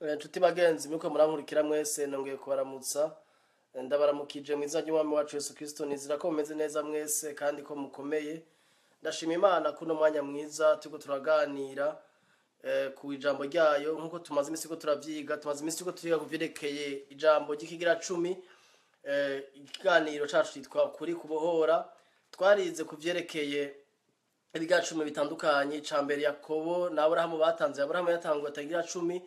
Nshuti bagenzi, muriko murankurikira mwese, nongeye kubaramutsa. Ndabaramukije mu izina ry'Umwami wacu Yesu Kristo. Nizera ko mumeze neza mwese kandi ko mukomeye. Ndashima Imana kuno mwanya mwiza turiko turaganira ku ijambo ryayo, nk'uko tumaze iminsi ko turavyiga. Tumaze iminsi ko turiga ku vyerekeye ijambo ry'ikigira cumi. Ikiganiro cacu citwa "Ukuri kubohora". Twarize ku vyerekeye ibigira cumi bitandukanye. Ica mbere, Yakobo na Aburahamu batanze. Aburahamu yatanguye atagira cumi,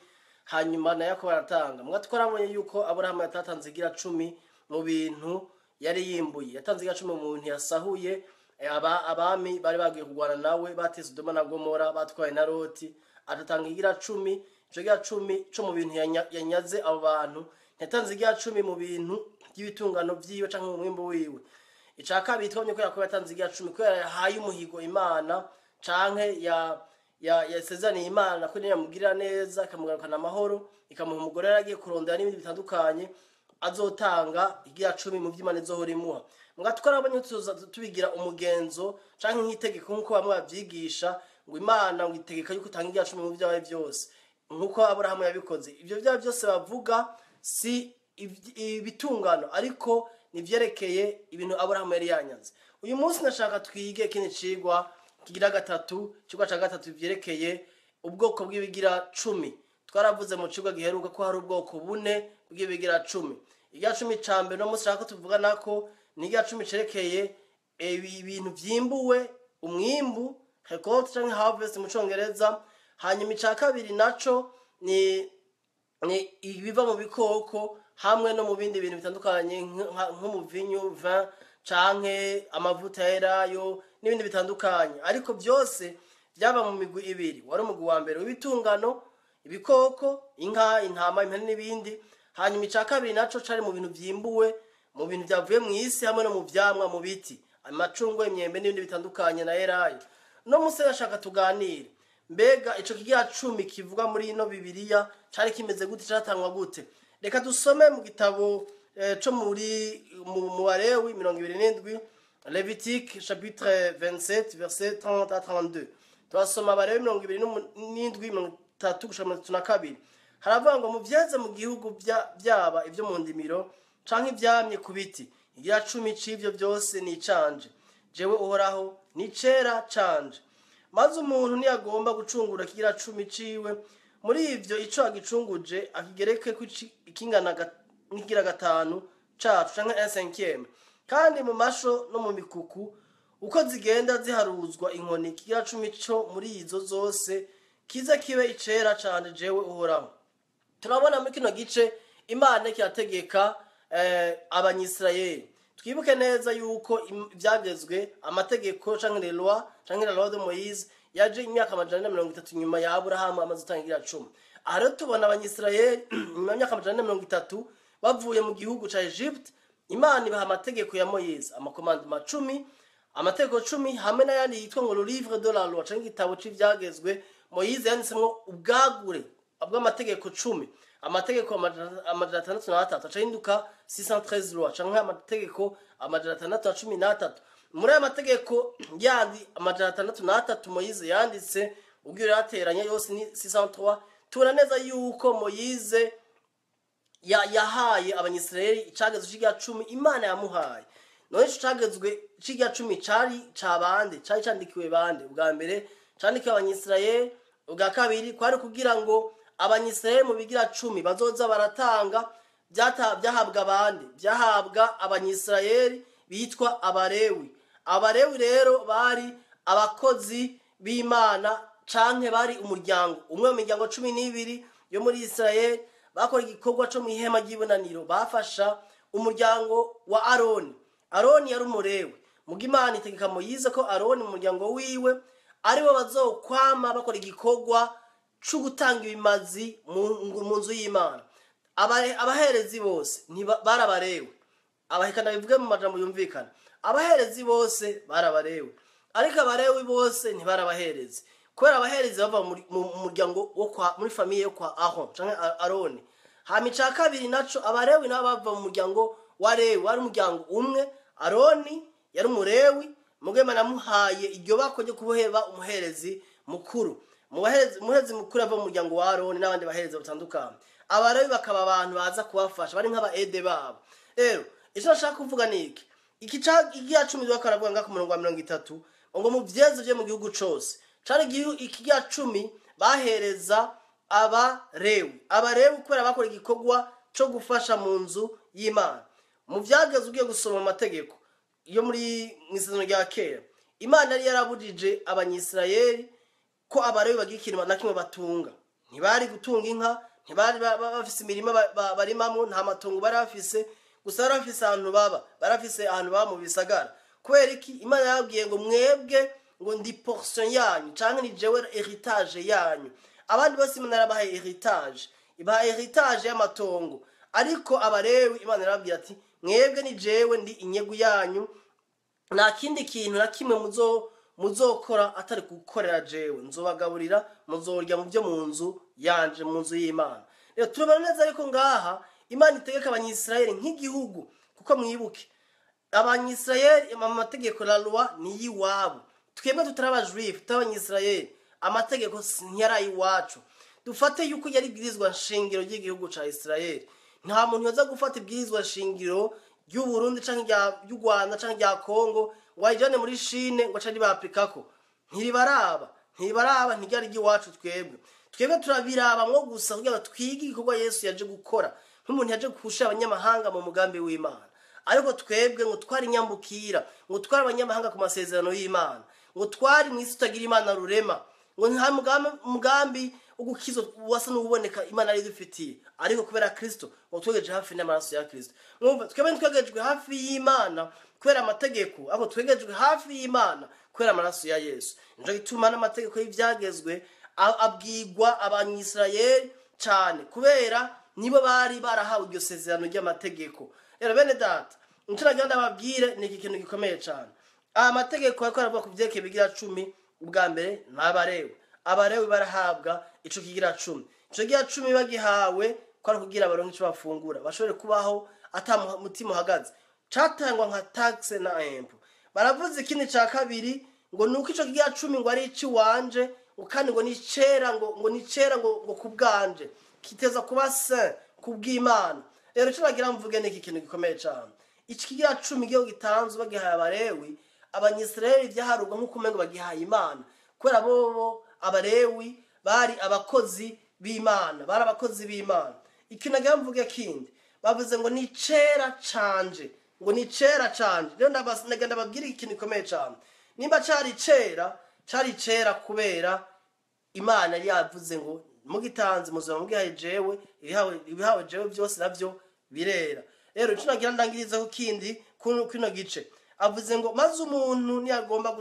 hanyuma na Yakobo aratanga. Mwa twarabonye yuko Aburahamu yatatanze igira cumi mu bintu yari yimbuye, yatanze igira cumi mu bintu yasahuye. Aba abami bari bagiye kurwana nawe, bateye Sodoma na Gomora, batwaye na Loti, atatanga igira cumi. Ico gira cumi co mu bintu yanyaze abo bantu. Ntiyatanze igira cumi mu bintu by'ibitungano vyiwe canke mu mwimbu wiwe. Ica kabiri, twabonye ko Yakobo yatanze igira cumi kubera yahaye umuhigo Imana, canke ya yasezeraniye Imana ko niyamugirira neza, ikamugarukana amahoro, ikamuha umugore yari agiye kurondera n'ibindi bitandukanye, azotanga igira cumi mu vy'Imana izohora imuha. Mbwa twarabonye tuza tubigira umugenzo canke nk'itegeko, nk'uko bamwe bavyigisha ngo Imana ngo itegeka yuko utanga igira cumi mu vyawe vyose, nk'uko Aburahamu yabikoze. Ivyo vyawe byose bavuga si ibitungano, ariko nivyerekeye ibintu Aburahamu yari yanyaze. Uyu munsi nashaka twige ikindi cigwa kigira gatatu, icigwa ca gatatu vyerekeye ubwoko bw'ibigira cumi. Twaravuze mu cigwa giheruka ko hari ubwoko bune bw'ibigira cumi. Igira cumi ca mbere no munsi nshaka ko tuvuganako ni igira cumi cerekeye ibintu vyimbuwe, umwimbu, récolte canke harvest mu Congereza. Hanyuma ica kabiri naco ni ibiva mu bikoko hamwe no mu bindi bintu bitandukanye, nk'umuvinyu, vin, canke amavuta y'elayo n'ibindi bitandukanye. Ariko byose byaba mu migwi ibiri. Wari umugwi wa mbere w'ibitungano, ibikoko, inka, intama, impene n'ibindi. Hanyuma ica kabiri naco cari mu bintu vyimbuwe, mu bintu vyavuye mu isi hamwe no mu vyamwa, mu biti, amacungwe, imyembe n'ibindi bitandukanye na elayo. No musi ndashaka tuganire: mbega ico kigira cumi kivuga muri ino Bibiliya cari kimeze gute? Catangwa gute? Reka dusome mu gitabo co muri mu Barewi 27, Lévitique chapitre 27, verset 30 à 32. Turasoma Abarewi 27, 30 gushika 32. Haravuga ngo: "Muvyeze mu gihugu, byaba ibyo mu ndimiro canke ivyamye ku biti, igira cumi c'ivyo byose ni icanje jewe Uhoraho, ni cera canje. Maze umuntu niyagomba gucungura kigira cumi ciwe muri ivyo, ico agicunguje akigereke ku ikingana n'ikigira gatanu cacu canke un cinquième. Kandi mu masho no mu mikuku, uko zigenda ziharuzwa inkoni, ikigira cumi co muri izo zose kize kibe icera cane jewe Uhoraho." Turabona muri kino gice Imana kirategeka Abanyisirayeli. Twibuke neza yuko ivyagezwe, amategeko canke les lois canke la loi de Moïse, yaje imyaka 430 nyuma ya Aburahamu amaze gutangira cumi. Aha rero tubona Abanyisirayeli nyuma y'imyaka 430 bavuye mu gihugu ca Egypte, Imana ibaha amategeko ya Moïse, ama commandements 10, amategeko 10, hamwe n'ayandi yitwa ngo le livre de la loi canke igitabo c'ivyagezwe. Moïse yanditsemwo ubwagure bw'amategeko 10, amategeko 603, aca ahinduka 613 loi canke amategeko 613. Muri aya mategeko yandi 603 Moïse yanditse, ubwo yateranya yose ni 603. Tubona neza yuko Moïse yahaye Abanyisirayeli icagezwe c'igira cumi Imana yamuhaye. None ico cagezwe c'igira cumi cari ca bande? Cari candikiwe bande? Ubwa mbere candikiwe Abanyisirayeli. Ubwa kabiri, kwari kugira ngo Abanyisirayeli mu bigira cumi bazoza baratanga byahabwa abandi? Byahabwa Abanyisirayeli bitwa Abarewi. Abarewi rero bari abakozi b'Imana, canke bari umuryango umwe mu miryango 12 yo muri Isirayeli. Bakora igikorwa co mu ihema ry'ibonaniro, bafasha umuryango wa Aroni. Aroni yari Umurewi. Muga Imana itegeka Moyize ko Aroni mu muryango wiwe aribo bazokwama bakora igikorwa co gutanga ibimazi mu nzu y'Imana. Abaherezi bose barabarewe. Abahekana bivuge mu majambo yumvikana: abaherezi bose barabarewe, ariko Abarewi bose ntibarabaherezi, kubera abaherezi bava mu muryango wo kwa, muri famille yo kwa Aron canke Aroni. Hama ica kabiri naco, Abarewi nabo bava mu muryango wa Lewi. Wari umuryango umwe. Aroni yari Umurewi, mugema namuhaye iryo bako ryo kuboheba umuherezi mukuru. Umuherezi mukuru ava mu muryango wa Aroni n'abandi baherezi batandukanye. Abalewi bakaba abantu baza kubafasha, bari nk'aba aide babo. Rero icyo nashaka kuvuga ni iki: iki ikigira cumi bariko baravuga ngaha ku murongo wa 30, ngo mu vyeze vyo mu gihugu cose, cari ikigira cumi bahereza Abalewi. Abalewi kubera bakora igikorwa co gufasha mu nzu y'Imana. Mu vyageze, ugiye gusoma mu mategeko yo muri mw'Isezerano rya Kera, Imana yari yarabujije Abanyisirayeli ko Abalewi bagira ikintu na kimwe batunga. Ntibari gutunga inka, ntibari bafise imirima barimamwo, nta matungo bari bafise. Gusa bari bafise ahantu baba, bari bafise ahantu baba mu bisagara. Kubera iki? Imana yababwiye ngo mwebwe ngo ndi portion yanyu, canke ni jewe héritage yanyu. Abandi bose Imana yarabahaye héritage, ibaha héritage y'amatongo, ariko Abalewi Imana yarababwira ati: "Mwebwe ni jewe ndi inyegu yanyu, nta kindi kintu na kimwe muzokora atari gukorera jewe. Nzobagaburira, muzorya mu byo mu nzu yanje, mu nzu y'Imana." Rero turabona neza ariko ngaha Imana itegeka Abanyisirayeli nk'igihugu, kuko mwibuke Abanyisirayeli amategeko, la loi, ni iyiwabo. Twebwe tutari aba juifs, tutari Abanyisirayeli, amategeko ntiyari ayiwacu. Dufate yuko yari ibwirizwa nshingiro ry'igihugu ca Isirayeli. Nta muntu yoza gufata ibwirizwa nshingiro ry'u Burundi canke ry'u Rwanda canke rya Kongo ngo ayijane muri Chine ngo ace ribaplikako. Ntiribaraba, ntiribaraba, ntiryari ry'iwacu. Twebwe turabiraba mwo gusa kugira ngo twige igikorwa Yesu yaje gukora nk'umuntu yaje gushira abanyamahanga mu mugambi w'Imana. Ariko twebwe ngo twari nyambukira, ngo twari abanyamahanga ku masezerano y'Imana, ngo twari mu isi tutagira Imana rurema, ngo nta mugambi wo gukizwa wasa n'uboneka Imana yari idufitiye. Ariko kubera Kristo, ngo twegeje hafi n'amaraso ya Kristo. Mwumva, twebwe ntitwegejwe hafi y'Imana kubera amategeko, ariko twegejwe hafi y'Imana kubera amaraso ya Yesu. Nico gituma n'amategeko y'ivyagezwe abwigwa Abanyisirayeli cane, kubera nibo bari barahawe iryo sezerano ry'amategeko. Rero bene data, nico nagira ndababwire ni iki kintu gikomeye cane. Aya mategeko ariko aravuga ku vyerekeye bigira cumi. Ubwa mbere ni Abalewi. Abalewi barahabwa ico kigira cumi. Ico kigira cumi bagihawe ko ari kugira baronke ico bafungura, bashobore kubaho ata mutima uhagaze. Catangwa nka taxe na impôt. Baravuze ikindi ca kabiri ngo nuko ico kigira cumi ngo ari iciwanje, ngo kandi ngo ni cera, ngo ni cera, ngo kubwanje kiteza kuba saint kubw'Imana. Rero ico nagira mvuge ni iki kintu gikomeye cane: iki kigira cumi igihe gitanzwe bagihaye Abalewi, Abanyisirayeli vyaharurwa nk'uko umengo bagihaye Imana, kubera bobo Abalewi bari abakozi b'Imana, bari abakozi b'Imana. Ikintu nagira mvuge kindi, bavuze ngo ni cera canje, ngo ni cera canje. Rero nagira ndababwire ikintu gikomeye cane: nimba cari cera, cari cera kubera Imana yari yavuze ngo mugitanze muzaba mugihaye jewe, ibihawe jewe byose navyo birera. Rero ico nagira ndangirizeho kindi kino gice, avuze ngo maze umuntu niyagomba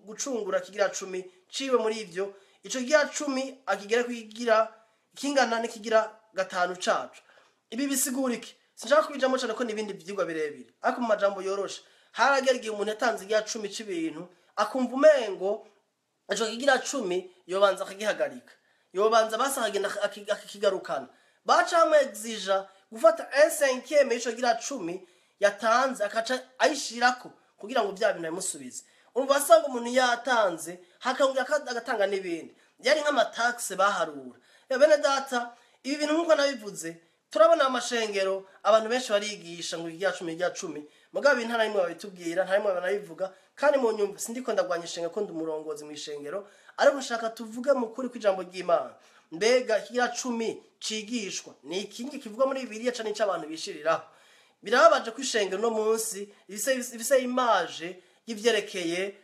gucungura kigira cumi ciwe muri ivyo, ico kigira cumi akigera kukigira kingana n'ikigira gatanu cacu. Ibi bisigura iki? Sinshaka kubijamo cane ko n'ibindi vyigwa birebire, ariko mu majambo yoroshe, haragera igihe umuntu yatanze igira cumi c'ibintu akumva umengo ico kigira cumi yobanza akagihagarika, yobanza basa akagenda akakigarukana. Baca bamwexija gufata un cinquième y'ico kigira cumi yatanze, akaca ayishirako kugira ngo vya bintu bimusubize. Urumva, wasanga umuntu yatanze hakongera agatanga n'ibindi, yari nk'ama taxes baharura. Ya bene data, ibi bintu nk'uko nabivuze, turabona amashengero, abantu benshi barigisha ngo irya cumi, irya cumi, mugabo ibi nta na rimwe babitubwira, nta rimwe banabivuga. Kandi mu nyumva, sindiko ndagwanya ishengero ko ndi umurongozi mu ishengero, ariko nshaka tuvuge mu kuri kw'ijambo ry'Imana. Mbega ikigira cumi cigishwa ni ikingi kivugwa muri Bibiliya canke ic'abantu bishiriraho? Birababaje ko ishengero no munsi ifise image y'ivyerekeye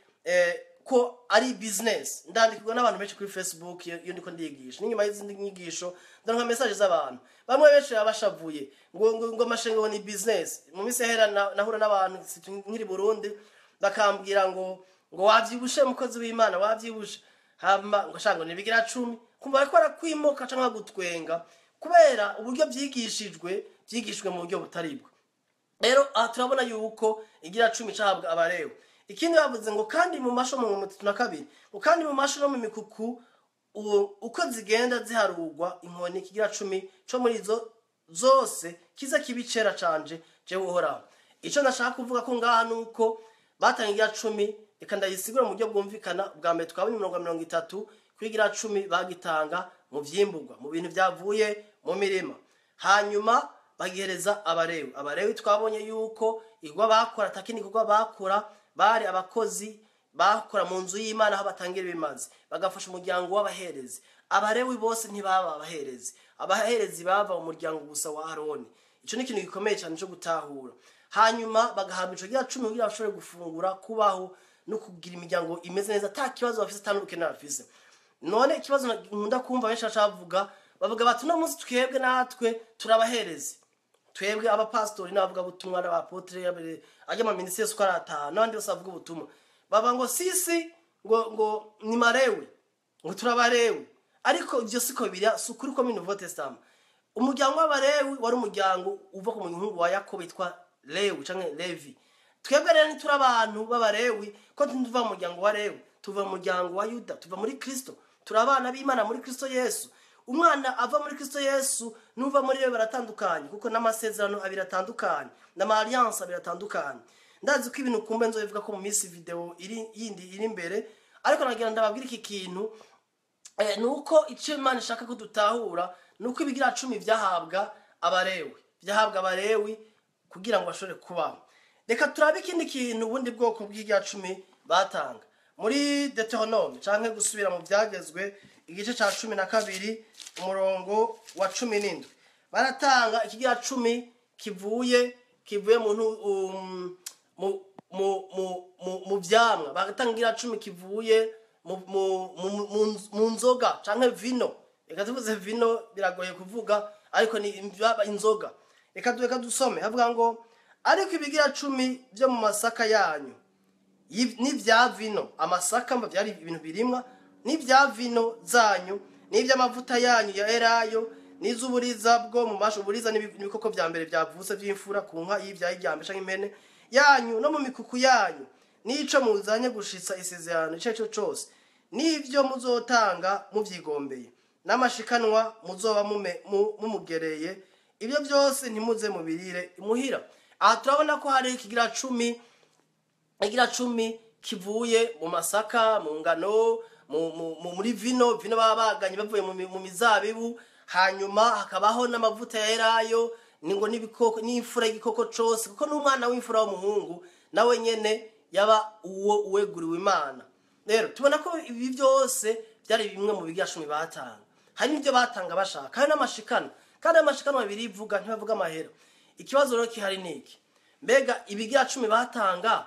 ko ari business. Ndandikirwa n'abantu benshi kuri Facebook iyo ndiko ndigisha, n'inyuma y'izindi nyigisho ndaronka message z'abantu bamwe benshi baba bashavuye ngo amashengero ni business. Mu minsi yahera nahura n'abantu nkiri Burundi, bakambwira ngo wavyibushe mukozi w'Imana, wavyibushe, hama ngo shango nibigira cumi. Kumva bariko barakwimuka canke bagutwenga kubera uburyo vyigishijwe, vyigishijwe mu buryo butaribwo. Rero aha turabona yuko igira cumi cahabwa Abalewi. Ikindi bavuze ngo kandi mu masho, mu 32, ngo kandi mu masho no mu mikuku uko zigenda ziharurwa inkoni, kigira cumi co muri izo zose kiza kiba icera canje jewe Uhoraho. Ico ndashaka kuvuga ko ngaha nuko batanga igira cumi. Reka ndayisigura mu buryo bwumvikana. Bwa mbere twabonye imirongo 30. Kwigira 10 bagitanga mu vyimburwa, mu bintu byavuye mu mirima, hanyuma bagihereza Abarewi. Abarewi twabonye yuko igwa bakora atakindi gikorwa bakora, bari abakozi bakora mu nzu y'Imana aho batangira ibimazi, bagafasha umuryango w'abaherezi. Abarewi bose ntibaba abaherezi, abaherezi bava mu muryango gusa wa Aroni. Ico ni ikintu gikomeye cyane cyo gutahura. Hanyuma bagahabwa ico gira 10 kugira bashobore gufungura, kubaho no kugira imiryango imeze neza, ata kibazo bafise, ata n'ubukene bafise. None ikibazo nkunda kumva benshi bacavuga, bavuga bati uno munsi twebwe natwe turabaherezi, twebwe abapastori n'abavuga butumwa n'abapotre ajya mu ministeri uko ari atanu n'abandi bose bavuga ubutumwa, baba ngo sisi ngo ni marewi, ngo turabarewi. Ariko ivyo siko biri, si ukuri ko muri Nouveau Testament umuryango w'Abarewi wari umuryango uva ku muhungu wa Yakobo witwa Lewi canke Levi. Twebwe rero ntituri abantu b'Abarewi, ko ntuva mu muryango wa Lewi, tuva mu muryango wa Yuda, tuva muri Kristo, turi abana b'Imana muri Kristo Yesu. Umwana ava muri Kristo Yesu n'uva muri Lewi baratandukanye, kuko n'amasezerano abiri atandukanye, n'ama-alliance abiri atandukanye. Ndazi ko ibintu kumbe nzobivuga ko mu minsi video iri yindi iri imbere, ariko nagira ndababwira iki kintu, nuko ico Imana ishaka ko dutahura nuko ibigira 10 vyahabwa Abarewi, vyahabwa Abarewi kugira ngo bashobore kubaho. Reka turabe ikindi kintu, ubundi bwoko bw'igira 10 batanga muri Deuteronome canke gusubira mu byagezwe igice ca 12 umurongo wa 17. Baratanga ikigira 10 kivuye mu vyamwa, bagatanga ikigira 10 kivuye mu nzoga canke vino. Reka tuvuze vino biragoye kuvuga, ariko ni inzoga. Reka dusome, havuga ngo ariko ibigira 10 byo mu masaka yanyu n'ivya vino, amasaka mba byari ibintu birimwa, n'ivya vino zanyu, n'ivy'amavuta yanyu ya elayo, n'iz'uburiza bwo mu masho, uburiza n'ibikoko vya mbere byavutse by'imfura ku nka y'ivyaye irya mbere canke impene yanyu, no mu mikuku yanyu, n'ico muzanye gushitsa isezerano ico arico cose, n'ivyo muzotanga muvyigombeye, n'amashikanwa muzoba mumugereye, ibyo byose ntimuze mubirire imuhira. Aha turabona ko hari ikigira 10, ikigira 10 kivuye mu masaka, mu ngano, muri vino, vino baba baganye bavuye mu mizabibu, hanyuma hakabaho n'amavuta ya elayo, ningo n'ibikoko, n'imfura y'igikoko cose, kuko n'umwana w'imfura w'umuhungu nawe nyene yaba uwo uweguriwe Imana. Rero tubona ko ibi byose byari bimwe mu bigira 10 batanga. Hari n'ibyo batanga bashaka, hari n'amashikano, kandi amashikano babiri ivuga ntibavuga amahera. Ikibazo rero kihari niki? Mbega ibigira 10 batanga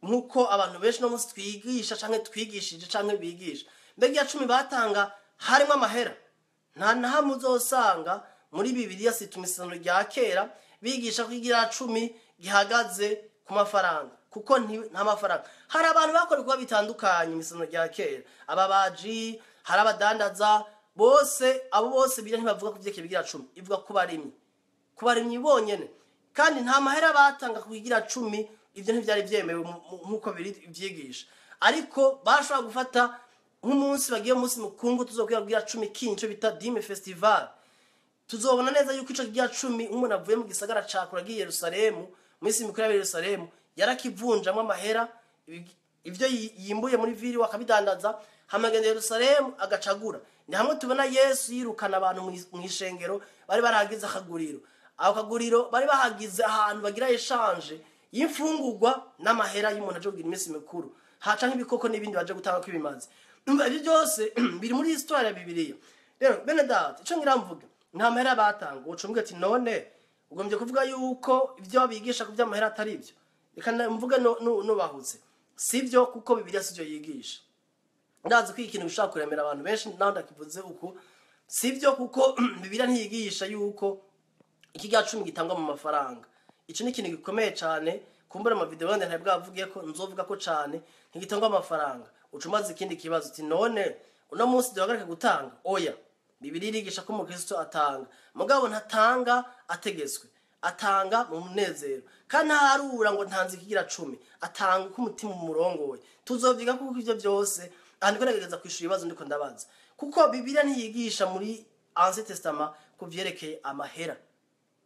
nkuko abantu benshi no munsi twigisha canke twigishije canke bigisha, mbega 10 batanga harimo amahera? Nta na hamwe uzosanga muri Bibiliya situmisano rya kera bigisha ko igira 10 gihagaze ku mafaranga, kuko nta mafaranga. Hari abantu bakora ibikorwa bitandukanye mu isano rya kera, ababaji, hari abadandaza, bose abo bose Bibiliya ntibavuga ku vyerekeye ibigira 10, ivuga ku barimyi, ku barimyi bonyene. Kandi nta mahera batanga ku igira 10, ivyo ntivyari vyemewe nkuko biri vyigisha. Ariko bashobora gufata nk'umunsi bagiye umunsi mukuru tuzokwiga kugira 10 kinco bita Dime Festival. Tuzobona neza yuko ico kigira 10 umuntu avuye mu gisagara ca kure agiye Yerusalemu, mu minsi mikuru ya Yerusalemu, yarakivunjamwo amahera, ivyo yimbuye muri vili wakabidandaza, hamagenda Yerusalemu agacagura. Ni hamwe tubona Yesu yirukana abantu mu ishengero bari barahagize akaguriro. Ako kaguriro bari bahagize ahantu bagira échange y'imfungurwa n'amahera y'umuntu aje kugira iminsi mikuru, haca nk'ibikoko n'ibindi baje gutanga kwibimazi. Umva ibyo byose biri muri histoire ya Bibiliya. Rero bene data, ico ngira mvuga, nta mahera batanga. Ucumbwe ati none ugombye kuvuga yuko ivyo bigisha ku vy'amahera atari ivyo. Reka mvuge nubahutse, sivyo, kuko Bibiliya sivyo yigisha. Ndazi ko ikintu bishobora kuremera abantu benshi, naho ndakivuze uko sivyo, kuko Bibiliya ntiyigisha yuko ikigira 10 gitangwa mu mafaranga. Ico ni ikintu gikomeye cane, kumbura ama video yandi ntabwo avugiye ko nzovuga ko cane ntigitangwa amafaranga. Ucumaze ikindi kibazo uti none uno munsi duhagarike gutanga? Oya, Bibiliya irigisha ko umukristo atanga, mugabo ntatanga ategetswe, atanga mu munezero, kandi ntaharura ngo ntanze ikigira 10, atanga uko umutima umurongoye. Tuzovyiga kuko ivyo byose aha ndiko ndagerageza kwishura ibibazo ndiko ndabaza, kuko Bibiliya ntiyigisha muri Ancien Testament ku vyerekeye amahera.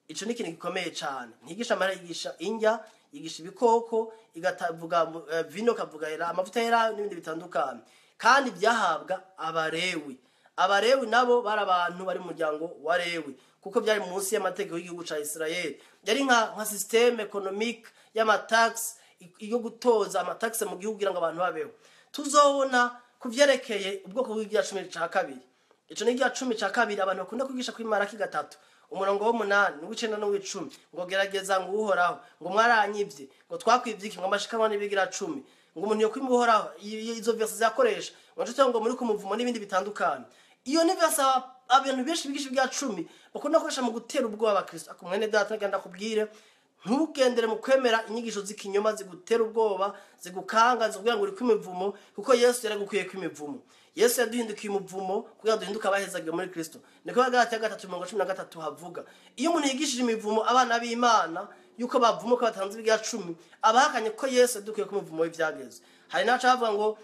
Ico ni ikintu gikomeye cane. Ntiyigisha amahera, yigisha indya, yigisha ibikoko, igatavuga vino, kavuga amavuta yera n'ibindi bitandukanye. Kandi byahabwa Abarewi. Abarewi nabo bari abantu bari mu muryango wa Lewi, kuko byari munsi y'amategeko y'igihugu ca Israel. Yari nka système économique y'amataxe, yo gutoza amataxe mu gihugu kugira ngo abantu babeho. Tuzobona kuvyerekeye ubwoko bw'igira cumi ca kabiri. Ico ni igira cumi ca kabiri abantu bakunda kwigisha kuri Maraki 3 umurongo w'8 n'uw'icenda n'uw'icumi, ngo gerageza, ngo Uhoraho, ngo mwaranyivye, ngo twakwivye iki? Ngo amashikanwa n'ibigira cumi, ngo umuntu yokwima Uhoraho. Izo verse zakoresha ngo nshuti, ngo muri ku muvumo n'ibindi bitandukanye. Iyo ni verse abantu benshi bigisha ibya cumi bakunda gukoresha mu gutera ubwoba Abakristo. Ako mwene data, ngenda kubwire, ntugendere mu kwemera inyigisho z'ikinyoma zigutera ubwoba, zigukanga, zikubwira ngo uri kw'imivumo, kuko Yesu yaragukwiye kw'imivumo. Yesu yaduhindukiye umuvumo kugira ngo duhinduke abahezagiwe muri Kristo. Niko Galatiya 3:13 havuga. Iyo umuntu yigishije imivumo abana b'Imana, yuko bavuma ko batanze ibya cumi, abahakanye ko Yesu yadukuye ku muvumo w'ivyagezwe. Hari n'abaca bavuga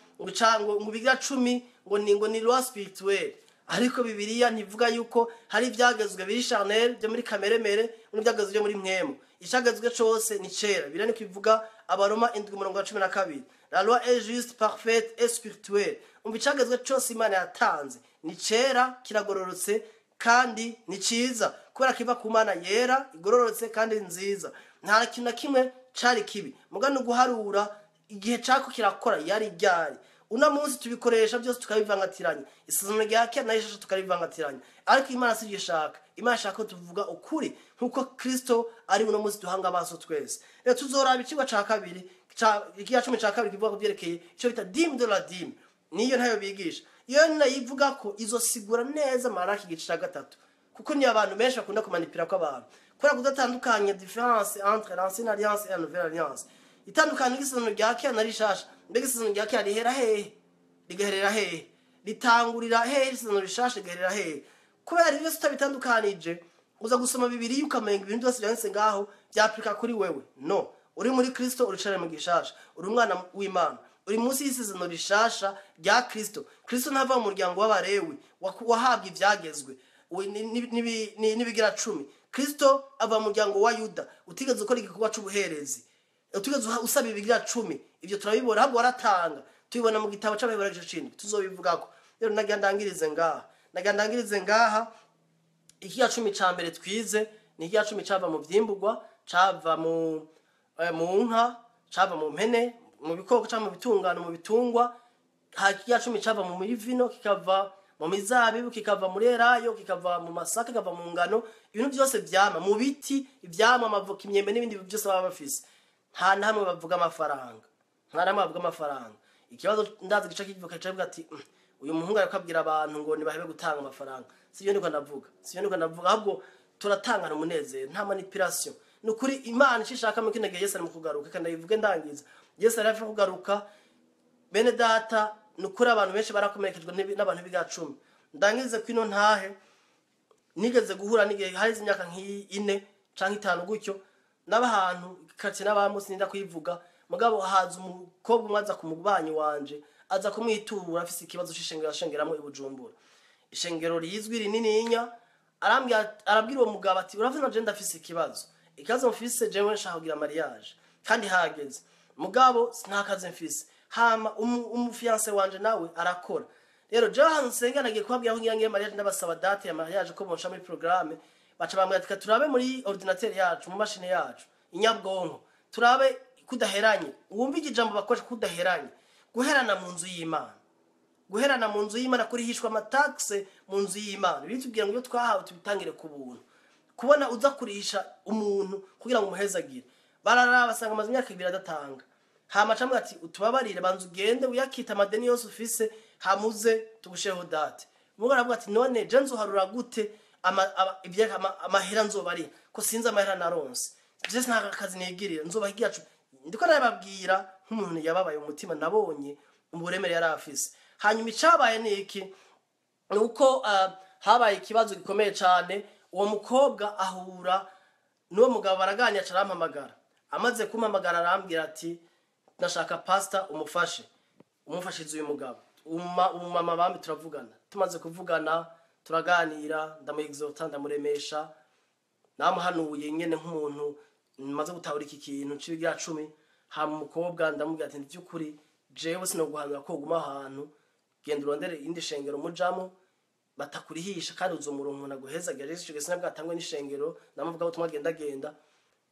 ngo ibigira cumi ngo ni loi spirituelle, ariko Bibiliya ntivuga yuko hari ivyagezwe biri charnel, byo muri kameremere, n'ivyagezwe byo muri mpwemu. Icagezwe cose ni cera. Bibiliya niko ivuga, Abaroma 7:12: "La loi est juste, parfaite et spirituelle." Umva, icagezwe cose Imana yatanze ni cera, kiragororotse kandi ni ciza, kubera kiva ku Mana yera, igororotse kandi nziza. Nta kintu na kimwe cari kibi, muga ni uguharura igihe cako kirakora yari ryari. Uno munsi tubikoresha byose tukabivangatiranya, isezerano rya kera nayo ishasha tukarivangatiranya, ariko Imana si ibyo ishaka. Imana ishaka ko tuvuga ukuri nk'uko Kristo ari uno munsi duhanga amaso twese. Rero tuzoraba icigwa ca kabiri, ikiya cumi ca kabiri, kivuga ku vyerekeye ico bita dîme de la dîme. Niyo ntayo bigisha. Iyo nayivuga ko izosigura neza Maraki igice ca 3, kuko ni abantu benshi bakunda kumanipira ko abantu kubera kudatandukanya différence entre l'ancienne alliance et la nouvelle alliance, itandukanye ry'isezerano rya kera na rishasha. Mbega isezerano rya kera rihera hehe, rigaherera hehe, ritangurira hehe? Isezerano rishasha rigaherera hehe? Kubera ibyo byose utabitandukanije, uza gusoma Bibiliya ukamenya ibintu byose byanditse ngaho byapurika kuri wewe. No uri muri Kristo, uricare mu gishasha, uri umwana w'Imana, uri munsi y'isezerano rishasha rya Kristo. Kristo ntava mu muryango w'Abarewi wahabwa ivyagezwe n'ibigira cumi. Kristo ava mu muryango wa Yuda, utigeze ukora igikorwa c'ubuherezi, utigeze usaba ibigira cumi. Ibyo turabibona, ahubwo waratanga, tubibona mu gitabo c'Abaheburayo igice c'indwi, tuzobivugako. Rero nagira ndangirize ngaha. Ikiya cumi ca mbere twize ni ikiya cumi cava mu vyimburwa, cava mu nka, cava mu mpene, mu bikoko canke mu bitungano, mu bitungwa. Ikiya cumi cava mu mivino, kikava mu mizabibu, kikava muri elayo, kikava mu masaka, kikava mu ngano, ibintu byose vyama mu biti, ivyamwa, amavoka, imyembe n'ibindi byose baba bafise. Nta na hamwe bavuga amafaranga, nta na hamwe bavuga amafaranga. Ikibazo ndazi gica kivuka kivuga ati: Uyu muhungu ariko abwira abantu ngo nibahebe gutanga amafaranga." Sibyo niko ndavuga, sibyo niko ndavuga. Ahubwo turatangana umunezero, nta manipulation. Ni ukuri Imana icyo ishaka mu kino gihe, Yesu ari mu kugaruka. Kandi ndabivuge ndangiza, Yesu ari hafi kugaruka, bene data. Ni ukuri abantu benshi barakomerekejwe n'abantu b'igacumi. Ndangize kwino ntahe. Nigeze guhura n'igihe harize imyaka nk'ine canke 5 gutyo, n'abantu kati n'abamusi, ninda kuyivuga, mugabo haza umukobwa umwe aza ku mubanyi wanje, aza kumwitura afise ikibazo c'ishengero ashengeramo i Bujumbura, ishengero rizwi rinininya. Arambwira, arabwira uwo mugabo ati: "Uravuna, je ndafise ikibazo, ikibazo mfise, jewe nshaka kugira mariage kandi hageze, mugabo nta kazi mfise, hama umufiancé wanje nawe arakora. Rero jewe ahantu nsenga nagiye kubabwira ko ngira ngire mariage, ndabasaba date ya mariage ko bonsha muri programme." Baca bambwira ati: "Turabe muri ordinateur yacu, mu mashini yacu inyabwonko, turabe kudaheranye." Wumva ijambo bakoresha, kudaheranye, guherana mu nzu y'Imana, guherana mu nzu y'Imana, kurihishwa amataxe mu nzu y'Imana. Bitubwira ngo iyo twahawe tubitangire ku buntu. Kubona uza kurihisha umuntu kugira ngo umuhezagire. Bararaba basanga amaze imyaka 2 adatanga. Hama camwe ati: "Utubabarire, banza ugende uyakita amadeni yose ufise, hamuze tugusheho date." Mugo aravuga ati: "None je nzoharura gute amahera nzobariha, ko sinzi amahera naronse? Je nta kazi nigirira, nzobaha igihe?" Ndiko nababwira nk'umuntu yababaye umutima, nabonye uburemere yari afise. Hanyuma icabaye ni iki? Ni uko habaye ikibazo gikomeye cyane. Uwo mukobwa ahura n'uwo mugabo, baraganira, aca arampamagara. Amaze kumpamagara arambwira ati: "Ndashaka pastor umufashe, umufashize uyu mugabo." Umumama bambi turavugana, tumaze kuvugana turaganira, ndamuexhorta, ndamuremesha, namuhanuye nyene nk'umuntu maze gutahura iki kintu c'ibigira cumi. Hama umukobwa ndamubwira ati: "By'ukuri jewe sinoguhanura ko uguma ahantu." Genda urondere indi shengero mujamo batakurihisha, kandi uzomuronka umuntu aguhezagira. Yesu ico gihe bwatangwe n'ishengero namuvuga ubutumwa genda genda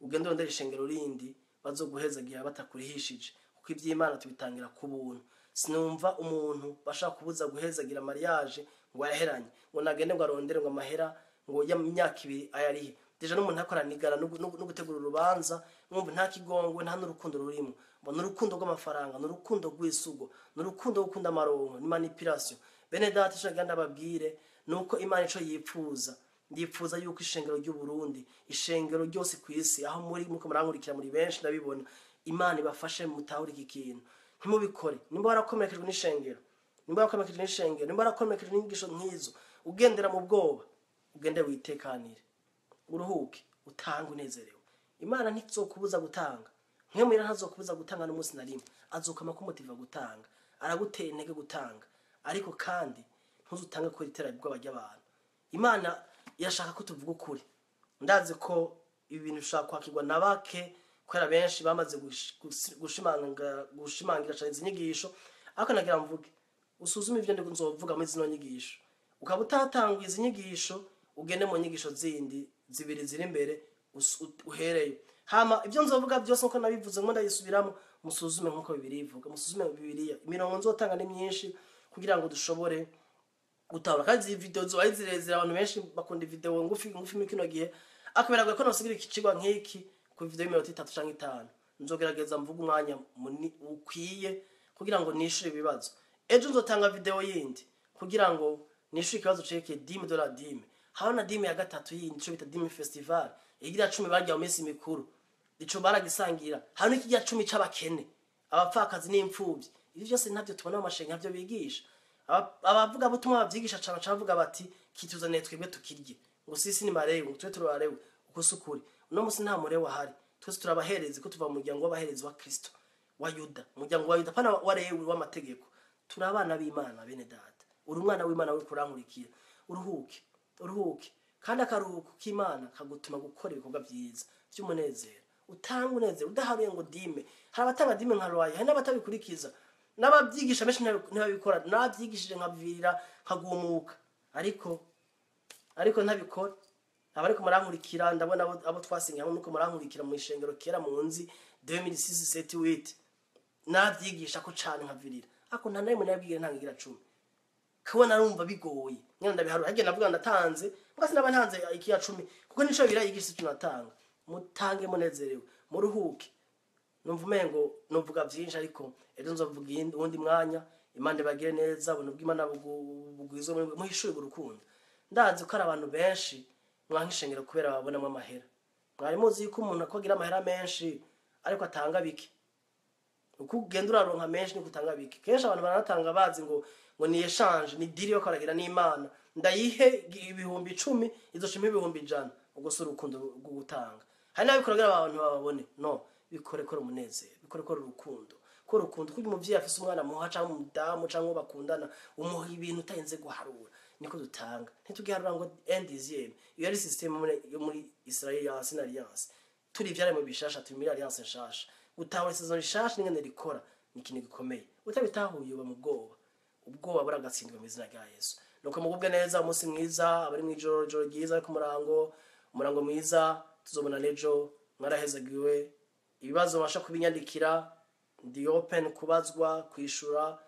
ugende urondere ishengero rindi bazoguhezagira batakurihishije, kuko ivy'Imana tubitangira ku buntu. Sinumva umuntu bashaka kubuza guhezagira mariage ngo ayaheranye, ngo nagende ngo arondere ngo amahera ngo y'imyaka 2 ayarihe. Déjà n'umuntu akoranigara no gutegura urubanza, mwumva nta kigongwe, nta n'urukundo rurimo. Mbona urukundo rw'amafaranga, n'urukundo rw'isugo, n'urukundo gukunda amaronko, ni manipulation. Bene data, ico nagenda ababwire nuko Imana ico yipfuza, ndipfuza yuko ishengero ry'u Burundi, ishengero ryose ku isi aho muri muko murankurikira muri benshi ndabibona, Imana ibafashe mutahure iki kintu. Ntimubikore nimba warakomerekejwe n'ishengero, nimba warakomerekejwe n'ishengero, nimba warakomerekejwe n'inyigisho nk'izo, ugendera mu bwoba, ugende witekanire, uruhuke, utange unezerewe. Imana ntizokubuza gutanga, nkemwira ntazokubuza gutanga n'umunsi na rimwe, azokama kumutiva gutanga, aragutera intege gutanga, ariko kandi ntuzutange ko iterabwoba ry'abantu. Imana irashaka ko tuvuga ukuri. Ndazi ko ibi bintu bishobora kwakirwa na bake, kubera benshi bamaze gushimangira cyane izi nyigisho, ariko nagira mvuge usuzume ivyo nzovuga muri zino nyigisho. Ukaba utatanguye izi nyigisho, ugende mu nyigisho zindi zibiri ziri imbere uhereye. Hama ibyo nzovuga byose nkuko nabivuze ngo ndayisubiramo, musuzume nkuko Bibiliya ivuga, musuzume Bibiliya. Imirongo nzotanga ni myinshi kugira ngo dushobore gutahura. Kandi izi video zoba ari zirezire, abantu benshi bakunda video ngufi ngufi muri kino gihe, ariko biragoye ko nosigira ikicigwa nk'iki ku video y'iminota 3 canke 5. Nzogerageza mvuge umwanya ukwiye kugira ngo nishure ibibazo. Ejo nzotanga video yindi kugira ngo nishure ikibazo cerekeye dîme de la dîme. Haba na dîme ya gatatu yindi, ico bita dîme festival, igira 10 barya mu minsi mikuru, ico baragisangira. Hano n'ikirya 10 c'abakene, abapfakazi n'imfuvyi. Ibi byose ntavyo tubona mu mashenga, ntavyo bigisha. Abavuga butumwa bavyigisha cane cavuga bati kituzaniye twebwe tukirye, ngo sisi ni marewe, ngo twe turabarewe. Uko sukuri uno musi nta murewe ahari, twese turabaherezi, ko tuva mu muryango w'abaherezi wa Kristo wa Yuda, umuryango wa Yuda pana wa Lewi w'amategeko. Turi abana b'Imana bene data. Uri umwana w'Imana uri kurankurikira, uruhuke, uruhuke. Kandi akaruhuko k'Imana kagutuma gukora ibikorwa vyiza vy'umunezero, utanga unezero udaharuye ngo dîme. Hari abatanga dîme nka roye, hari n'abatabikurikiza, n'abavyigisha benshi ntibabikora. N'abavyigishije nkavirira nkagumuka, ariko ntabikora. Abariko murankurikira ndabona abo twasinye hamwe nuko murankurikira mu ishengero kera mu nzi 2006 7 8 navyigisha ko cane nkavirira, ariko nta narimwe nabwiye ntangira 10 kubona narumva bigoye nyine ndabiharura. Hagiye navuga ndatanze mbwa sinaba ntanze ikiya 10 kuko nico birayigisha icyo natanga. Mutange munezerewe, muruhuke. Numva umengo nuvuga vyinshi, ariko ejo nzovuga uwundi mwanya. Imana ibagire neza, ubuntu bw'Imana bugwizwe muri mwe, muhishure urukundo. Ndazi ko ari abantu benshi mwanka ishengero kubera babonamo amahera. Mwari muzi yuko umuntu akogira amahera menshi ariko atanga bike? Uko ugenda uraronka menshi niko utanga bike. Kenshi abantu baranatanga bazi ngo ni échange, ni deal yo kwaragira n'Imana, ndayihe 10,000 izoshima 100,000. Ubwo si urukundo rwo gutanga. Hari n'abikora kugira abantu bababone. No bikore kora umunezero, bikore kora urukundo. Ko urukundo kuko umuvyeyi afise umwana muha canke umudamu canke uwo bakundana, umuha ibintu utarinze guharura. Niko dutanga, ntitugiharura ngo un dixième. Iyo ari système yo muri Israel ya ancienne alliance. Turi ivyaremwe bishasha, turi muri alliance nshasha. Gutahura isezerano rishasha n'ingene rikora ni ikintu gikomeye. Utabitahuye uba mu bwoba, ubwoba buragatsindwa mu izina rya Yesu. Nuko mugubwe neza, umunsi mwiza, abari mw'ijoro, ijoro ryiza, ariko umurango, umurango mwiza, tuzobona n'ejo. Mwarahezagiwe. Ibibazo mubasha kubinyandikira, ndi open kubazwa, kwishura.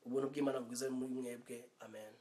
Ubuntu bw'Imana bwiza muri mwebwe. Amen.